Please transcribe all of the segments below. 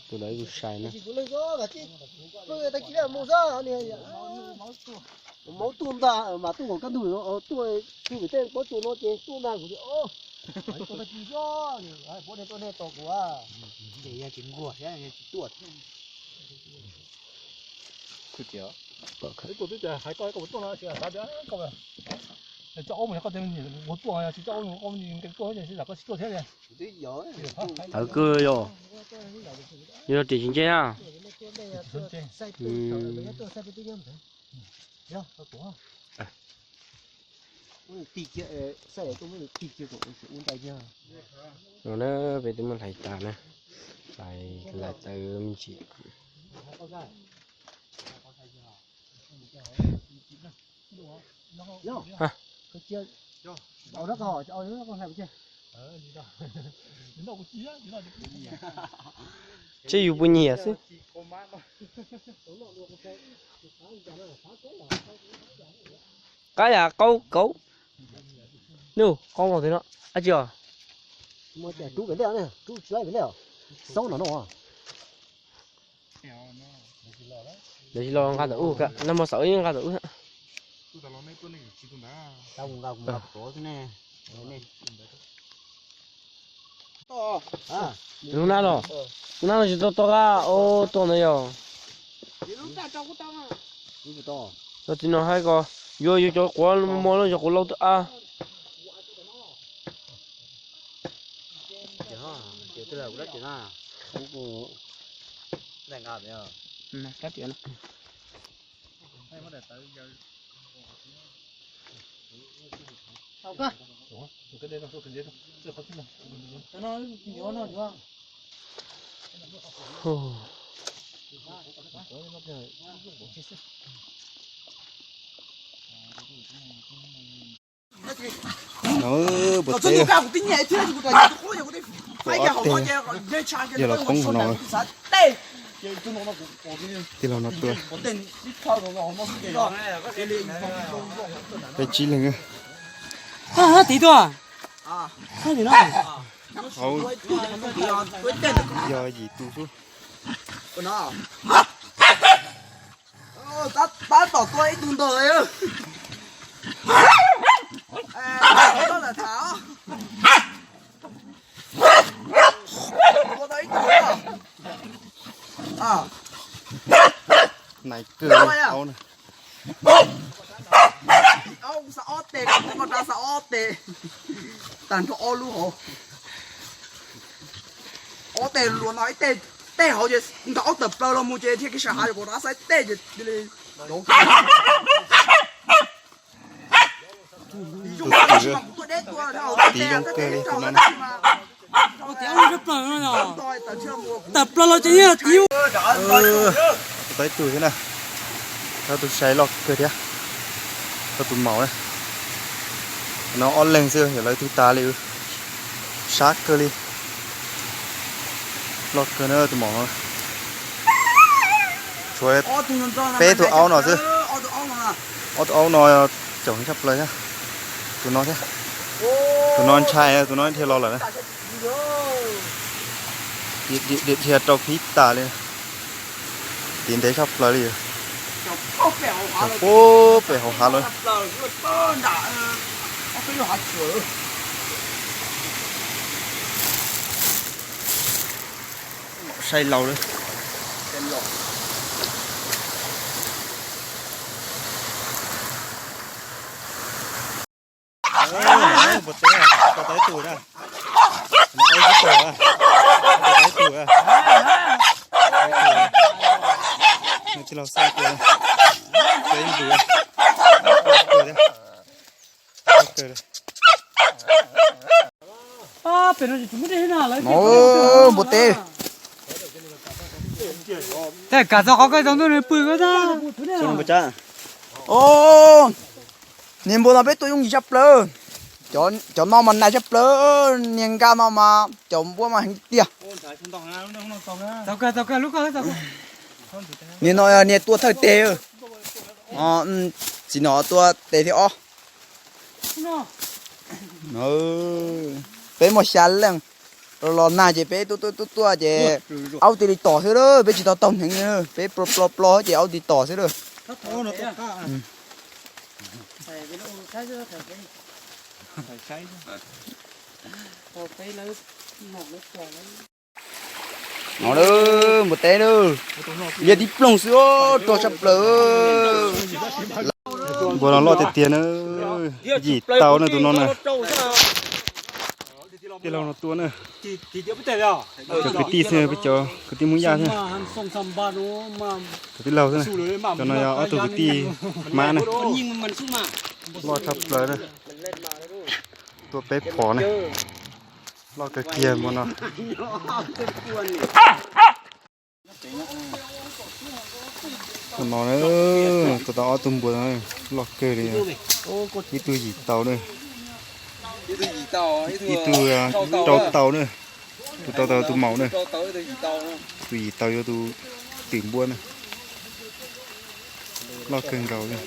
Tus dawb zus sai na. Maub tuaj ntag mas tuaj nkaus kaj ntug, tuaj tug pem tej pob tsuas no ces tuaj ntag kuv tias, tuaj tag kis xwb, puab niag tuaj nej tos kuv. Ces yog tsis nquag thiab tsis tuaj thiab. Kuv twb hais koj, koj puas tuaj no, tsis xav tias koj tsis coj aub mus, koj tias ua tuaj, tsis coj aub mus, koj tuaj ces koj tsis tuaj thiab li. Tawv kawg yog, yog tias tsis ntse na. No na, peb twb muab hlais tas na, hlais tawv me ntsis. Tseb yus puas nyiam xwb. Qab yam qaub kauv. Nub qaub nkaus twg no, dab tsi os? Rub pem ntej, rub tsis laib pem ntej, xaub no no. Lawv tsis los nqa ntawm ub, nag hmo xaum ib nqa ntawm ub. Lub nab los, lub nab los tsis tau tau qab, ub, tuaj ntawd yog. Yog txiv no hais ko, yuav yuav cov quav muag, cov quav laus twb ab. No, puas teb, ob teg, yog los poob hauv no. Tij laug no tuaj, peb tsib leeg. Tiv tuaj. Hauv yog yim tus xwb. Tab tom tua ib tug ntag. Koj lam tham. Tua tau ib tug. Nais kawg aub na. Aub xav ob teg, koj rab xav ob teg. Tag nrho ob lub hauv. Ob teg luas no ib teg, teg hauv ces nrog aub tawm plaws los mus ces thiaj kev sab hav, kuv rab xav ib teg ces cia li. Tus twm, tiv zoo kawg li tus no na. Tawm plaws los ces yeej tiv. Tau ib tug thiab na. Tau tus sai loj kawg thiab. Tau tus maum na. No ob leeg xwb yog lawv tug tas li. Sab kawg li. Loj kawg na tus maum no. Tshuav peb tug aub no xwb. Ob tug aub no caum heev tshaj plaws thiab. Tus no thiab. Tus no ntshai, tus no dhia los lawm na. Dhia rau phib tas li. Tiv ntev tshaj plaws li. Puag pem hauv hav lawm. Sai laus lawm. Puas teb, tau ib tug na. Tau ib tug na. Tau ib tug na. Tsis los xav tias tau ib tug na. Npua teb. Tej kav txog qhov koj zoo ntuj nws pw koj tag. Niag npua no peb tua yooj yim tshaj plaws. Cov no mas nais tshaj plaws, niag nkaj no mas cov npua mas heev tiag. Niag no niag tua thawj teg. Txiv no tua teg thib ob. Peb muaj xya leej. Los nag ces peb tuaj tuaj tuaj tuaj ces aub cia li tom xwb lawm, peb tsis tau taug hneev li, peb plo plo plo ces aub cia li tom xwb lawm. No lawm, npua teb lawm, liaj tib ploog xwb, rog tshaj plaws. Npua no loj tiag tiag na, yim tau na tus no na. Tij laug no tua na. Cov kwv tij xwb, peb cov kwv tij Hmoob Yaj xwb. Cov tij laug xwb na. Cov no yog ob tug kwv tij Hmab na. Loj tshaj plaws na. Tua peb phom na. Loj kawg kiag npua no. Tus no na, tua tau ob tug npua loj kawg li. Ib tug yim tau na, ib tug rau tau na, tus rau tau tus maum na, tus yim tau yuav tus twm npua na. Loj kawg nkaus li.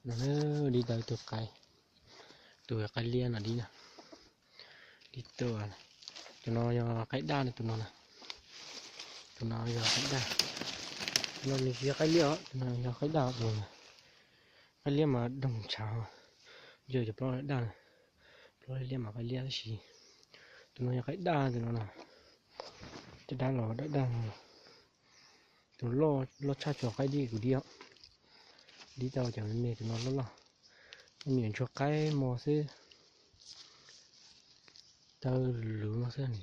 No na, dib tau ib tug qaib, tus qaib liab no dib na, dib tuaj. Tus no yog qaib daj na, tus no na, tus no yog qaib daj. Tus no nws tsis yog qaib liab os, tus no yog qaib daj tus no. Qaib liab mas doog ntshav, yog cov plaub daj na, plaub liab mas qaib liab tab sis tus no yog qaib daj tus no na. Cov dab los daj daj, tus loj tshaj cov qaib dib kuv dib os. Dib tau cov me me tus no loj loj. Niam ntsuag qaib mos xwb, tawg luv no xwb,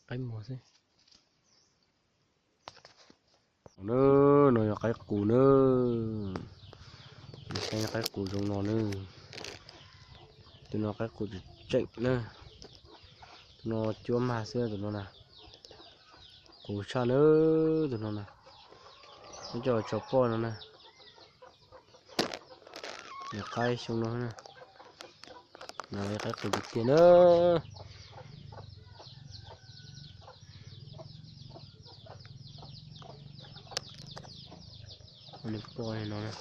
qaib mos xwb. No yog qaib qus na, qaib qus zoo no na. Tus no qaib qus tseem tseem na, tus no cuab mag xwb tus no na. Qus tshaj na, tus no na, muab coj tso poj no na. Yog qaib xyoo no na, qaib qus tiag tiag na. Poj no na.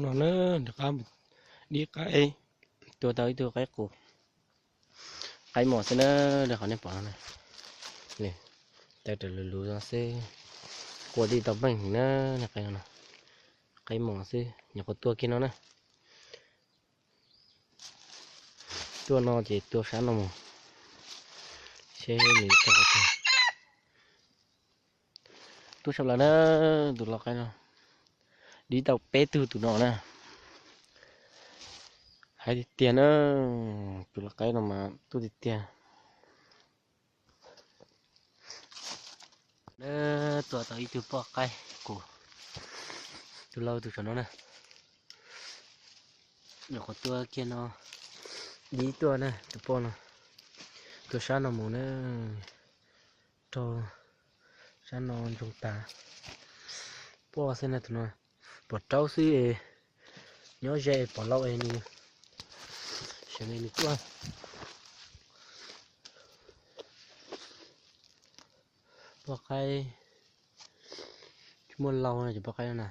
No na, rov qab dib qaib, tua tau ib tug qaib qus, qaib mos xwb na, rau qhov nej pom no na. Tawg raws luv luv no xwb, qua dib tau meej na, qaib no na, qaib mos xwb, nyuam qhuav tua kiag no na. Tua no ces tua sab no mus, seb nws tau qhov twg. Tuaj sab plaws na, tus lau qaib no, dib tau peb tug tus no na. Hais tiag tiag na, tus lau qaib no mas tuaj tiag tiag. Tua tau ib tug poj qaib qus, tus lau tus saum no na. Nyuam qhuav tua kiag no, dib tuaj na tus poj no, tua sab no mus na, raug sab no ntsoog tas. Poj xwb na tus no, pom raub xwb es, nyob ze es pom lau es nws, xyov nws tuaj. Poj qaib, tsis muaj lau na cov poj qaib no na.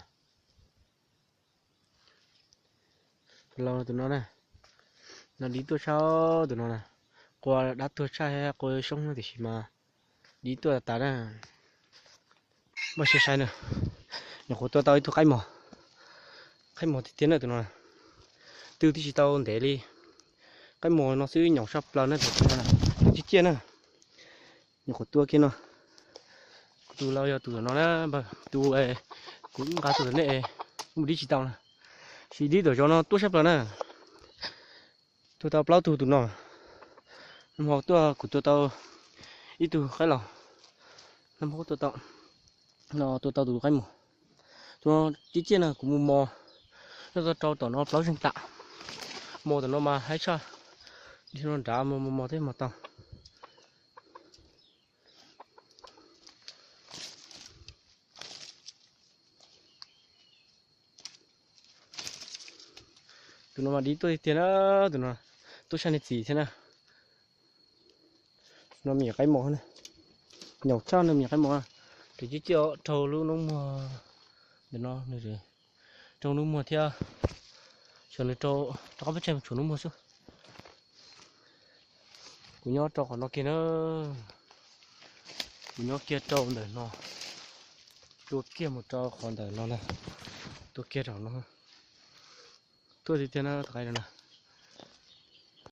Lau tus no na, no dib tuaj tshaj tus no na, qua dab tuag tshaj qua xyoob no tiam sis mas dib tuaj tas na. Npaj siab saib na, nyuam qhuav tua tau ib tug qaib mos, qaib mos tiag tiag na tus no, twb tsis tau ntev li. Qaib mos no xwb nyaum sab plaws na tus no, twb ciaj ciaj na. Nyuam qhuav tua kiag no, kuv tus lau yog tus no na, tus kuv nqa tuaj tom nej, kuv mus dib tsis tau na, sis dib tom zos no tuaj sab plaws na. Tua tau plaub tug tus no, no ho tuaj kuv tua tau ib tug qaib los, no ho tua tau, no tua tau tus qaib mos. Tus no ciaj ciaj na kuv mus mos, no rau tom no plaub zeeg tam, mos tom no mas haib tshaj, dib no nrad mos mos mos thiaj mos tau. Tus no mas dib tuaj tiag tiag na, tus no tuaj sab niag txiv thiab na. No me nyuam qaib mos na, nyaum tshaj no me nyuam qaib mos, tus ciaj ciaj raug lub noob muag ntawm no, raug noob muag thiab, xyov nws rau qab peb tseg tshuav noob muag xwb. Kuv nyob rau qhov no kiag na, kuv nyob kiag rau ntawm no, tua kiag mus rau qhov ntawm no na, tua kiag rau no, tuaj tiag tiag na tus qaib no na.